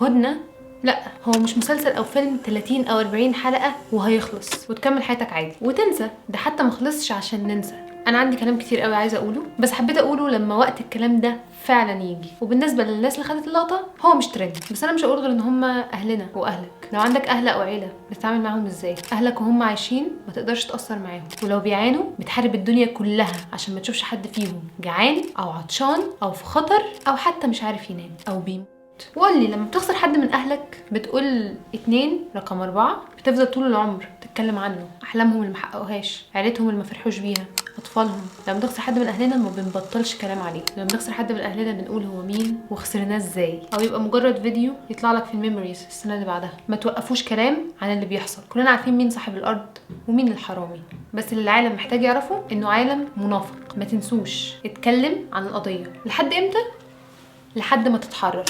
هدنه؟ لا، هو مش مسلسل او فيلم 30 او 40 حلقة وهيخلص وتكمل حياتك عادي وتنسى. ده حتى ما خلصش عشان ننسى. انا عندي كلام كتير قوي عايزه اقوله، بس حبيت اقوله لما وقت الكلام ده فعلا يجي. وبالنسبة للناس اللي خدت اللقطه، هو مش ترند، بس انا مش هقول غير ان هم اهلنا واهلك. لو عندك اهل او عيله، بتتعامل معاهم ازاي؟ اهلك وهم عايشين ما تقدرش تاثر معاهم، ولو بيعانوا بتحارب الدنيا كلها عشان ما تشوفش حد فيهم جعان او عطشان او في خطر او حتى مش عارف ينام او بيموت. وقول لي، لما بتخسر حد من اهلك، بتقول 2 رقم 4، بتفضل طول العمر تتكلم عنه، احلامهم اللي محققوهاش، عيلتهم اللي ما فرحوش بيها، اطفالهم. لما بنخسر حد من اهلنا ما بنبطلش كلام عليه. لما بنخسر حد من اهلنا بنقول هو مين وخسرناه ازاي، او يبقى مجرد فيديو يطلع لك في ال memories السنة اللي بعدها. ما توقفوش كلام عن اللي بيحصل. كلنا عارفين مين صاحب الارض ومين الحرامي، بس اللي العالم محتاج يعرفه انه عالم منافق. ما تنسوش، اتكلم عن القضيه. لحد امتى؟ لحد ما تتحرر.